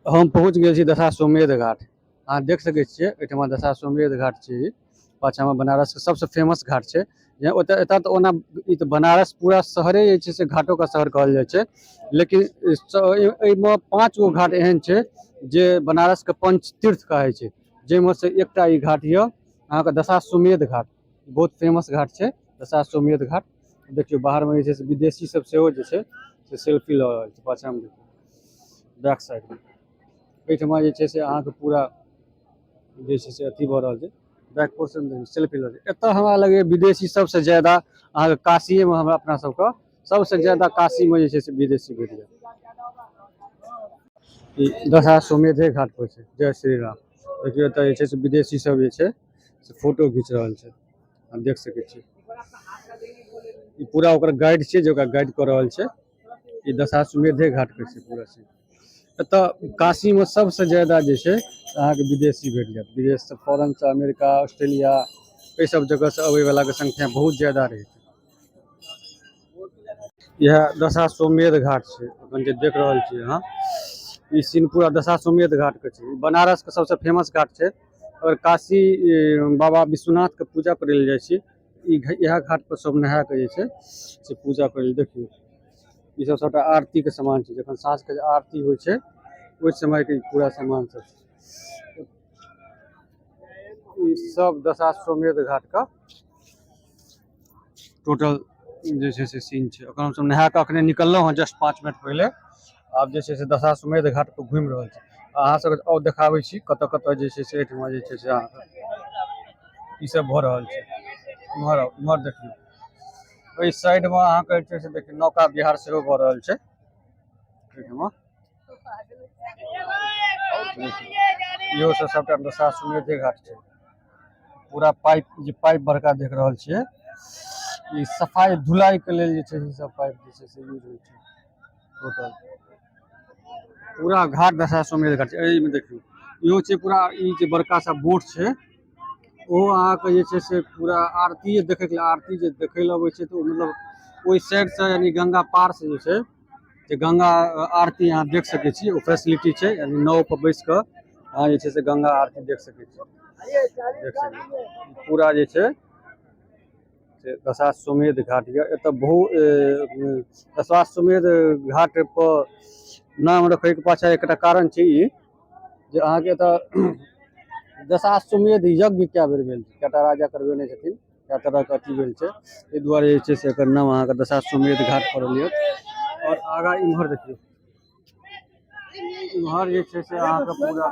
हम पहुँच गेल छी दशाश्वमेध घाट। अहाँ देख सकै छियै एहिठमा दशाश्वमेध घाट छै। ई पाछाँमे बनारसके सबसँ फेमस घाट छै। जे ओतऽ एतऽ तऽ ओना ई तऽ बनारस पूरा शहरे जे छै से घाटोके शहर कहल जाइ छै, लेकिन एहिमे 5 गो घाट एहन छै जे बनारसके पंचतीर्थ कहै छै, जाहिमे से एकटा ई घाट यऽ अहाँके दशाश्वमेध घाट। बहुत फेमस घाट छै दशाश्वमेध घाट। देखियौ बाहरमे जे छै से विदेशी सब सेहो जे छै से सेल्फी लऽ रहल छै। पाछाँमे देखियौ बैक साइडमे एहिठमा जे छै से अहाँके पूरा जे छै से अथी भऽ रहल छै। बैक पोर्शन सेल्फी लऽ छै। एतऽ हमरा लगैए विदेशी सबसँ ज्यादा अहाँके काशीएमे, हमरा अपना सबके सबसँ ज्यादा काशीमे जे छै से विदेशी भेट जायत। ई दशाश्वमेधे घाट पर छै। जय श्री राम। देखियौ एतऽ जे छै से विदेशी सब जे छै से फोटो घीच रहल छै। अहाँ देख सकै छी ई पूरा ओकर गाइड छै जे ओकरा गाइड कऽ रहल छै। ई दशाश्वमेधे घाट के छै पूरा सीन। एतऽ काशीमे सबसँ ज्यादा जे छै अहाँके विदेशी भेट जायत। विदेशसँ, फॉरेनसँ, अमेरिका, ऑस्ट्रेलिया, एहि सब जगहसँ अबै वलाके संख्या बहुत ज्यादा रहै छै। इएह दशाश्वमेध घाट छै। एखन जे देख रहल छियै अहाँ, ई सीन पूरा दशाश्वमेध घाटके छै। ई बनारसके सबसँ फेमस घाट छै। अगर काशी बाबा विश्वनाथके पूजा करै लए जाइ छी, इएह घाट पर सब नहा कऽ जे छै से पूजा करै लए। देखियौ ई सब सबटा आरतीके सामान छै। जखन साँझके जे आरती होइ छै ओहि समयके ई पूरा सामान सब छै। ई सब दशाश्वमेध घाटके टोटल जे छै से सीन छै। अखन हमसब नहा कऽ अखने निकललहुँ हँ जस्ट 5 मिनट पहिले। आब जे छै से दशाश्वमेध घाट पर घुमि रहल छी। अहाँ सबके आओर देखाबै छी कतऽ कतऽ जे छै से एहिठमा जे छै से अहाँके ई सब भऽ रहल छै। इम्हर आउ, इम्हर देखियौ। ओहि साइडमे अहाँके जे छै से देखियौ नौका विहार सेहो भऽ रहल छै एहिठमा। इहो सब सबटा दशाश्वमेधे घाट छै। पूरा पाइप जे पाइप बड़का देख रहल छियै, ई सफाइ धुलाइ के लेल जे छै से सब पाइप जे छै से यूज होइ छै। टोटल पूरा घाट दशाश्वमेध घाट छै। एहिमे देखियौ इहो छै पूरा। ई जे बड़का सा बोट छै ओ अहाँके जे छै से पूरा आरती देखैके लेल, आरती जे देखै लए अबै छै तऽ ओ मतलब ओहि साइडसँ यानी गंगा पार से जे छै से गंगा आरती अहाँ देख सकै छी। ओ फैसिलिटी छै, यानी नाव पर बैस कऽ अहाँ जे छै से गंगा आरती देख सकै छी। देख सकै छी पूरा जे छै से दशाश्वमेध घाट यऽ। एतऽ बहुत दशाश्वमेध घाट पर नाम रखैके पाछा एकटा कारण छै ई जे अहाँके एतऽ दशाश्वमेध यज्ञ कए बेर भेल छै, कएटा राजा करबेने छथिन, कए तरहके अथी भेल छै। एहि दुआरे जे छै से एकर नाम अहाँके दशाश्वमेध घाट पड़ल यऽ। आओर आगाँ इम्हर देखियौ, इम्हर जे छै से अहाँके पूरा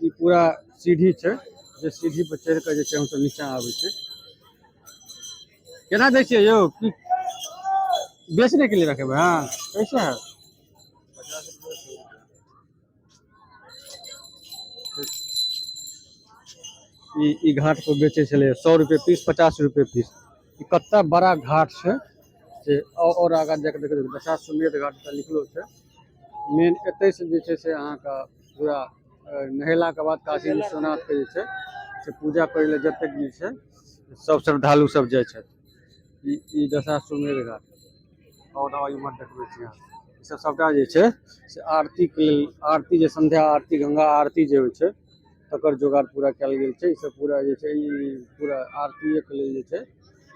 ई पूरा सीढ़ी छै जे सीढ़ी पर चढ़ि कऽ जे छै हमसब नीचाँ आबै छै। केना दै छियै यौ? की बेचने के लिए रखेबै? हाँ, कैसे है? ई घाट पर बेचै छलै 100 रुपए पीस, 50 रुपए पीस। ई कत्ता बड़ा घाट छै से और आगाँ जाके देखियौ दशाश्वमेध घाट तऽ लिखलो छै। मेन एतै से जे छै से अहाँके पूरा नहेलाके बाद काशी विश्वनाथके जे छै से पूजा करै लए जतेक भी छै सब श्रद्धालु सब जाइ छथि। ई दशाश्वमेध घाट। और इम्हर देखबै छी अहाँ, ई सब सबटा जे छै से आरतीके लेल, आरती जे संध्या आरती, गंगा आरती जे होइ छै तकर जोगाड़ पूरा कयल गेल छै। ई सब पूरा जे छै ई पूरा आरतीएके लेल जे छै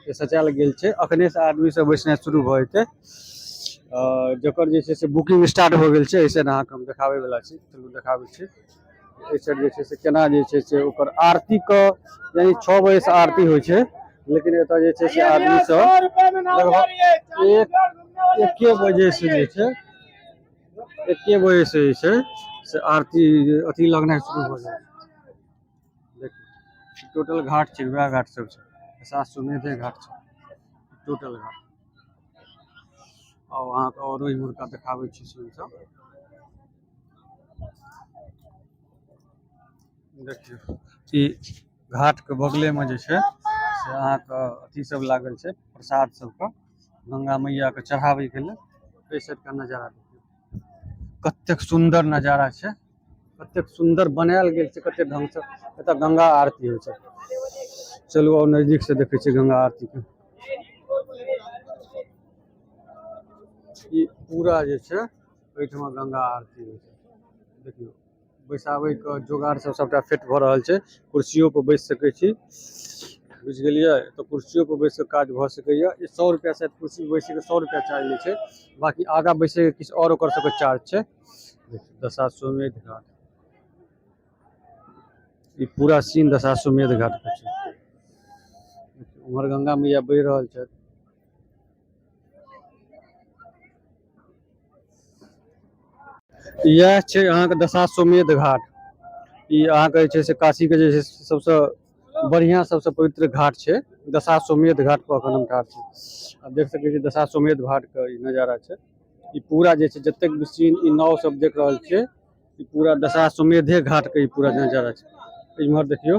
से सजायल गेल छै। अखने से आदमी सब बैसनाइ शुरू भऽ जेतै, जकर जे छै से बुकिंग स्टार्ट भऽ गेल छै। एहि साइड अहाँके हम देखाबै वला छी, चलू देखाबै छी। एहि साइड जे छै से केना जे छै से ओकर आरतीके यानी 6 बजे से आरती होइ छै, लेकिन एतऽ जे छै से आदमी सब लगभग एके बजे से जे छै, एके बजे से जे छै से आरती अथी लगनाइ शुरू भऽ जाइ छै। देखियौ टोटल घाट छै, वएह घाट सब छै, दशाश्वमेधे घाट छै टोटल घाट। आओर अहाँके औरो इम्हरका देखाबै छी सीन सब। देखियौ ई घाटके बगलेमे जे छै से अहाँके अथी सब लागल छै प्रसाद सबके गंगा मैयाके चढ़ाबैके लेल। एहि साइडके नजारा देखियौ कतेक सुन्दर नजारा छै, कतेक सुन्दर बनायल गेल छै, कतेक ढङ्गसँ एतऽ गंगा आरती होइ छै। चलू आओर नजदीक से देखै छियै गंगा आरतीके। ई पूरा जे छै एहिठमा गंगा आरती होइ छै। देखियौ बैसाबै के जोगाड़ सब सबटा फिट भऽ रहल छै। कुर्सियों पर बैस सकै छी, बुझि गेलियै? तऽ कुर्सियों पर बैस के काज भऽ सकैया। ई 100 रुपया शायद कुर्सी पर बैसै के 100 रुपया चार्ज लै छै, बाकी आगा बैसै के किछु आओर ओकर सबके चार्ज छै। देखियौ दशाश्वमेध घाट, ई पूरा सीन दशाश्वमेध घाट के छै। उम्हर गंगा मैया बहि रहल छै। इएह छै अहाँके दशाश्वमेध घाट। ई अहाँके जे छै से काशी के जे छै से सबसँ बढ़िया सबसँ पवित्र घाट छै दशाश्वमेध घाट पर अखन हम ठाढ़ छी। आ देख सकै छी दशाश्वमेध घाट के ई नजारा छै। ई पूरा जे छै जतेक भी सीन ई नाव सब देख रहल छियै, ई पूरा दशाश्वमेधे घाट के ई पूरा नजारा छै। इम्हर देखियौ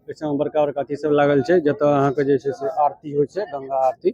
एहिठाम बड़का बड़का अथी सब लागल छै, जतऽ अहाँके जे छै से आरती होइ छै, गंगा आरती।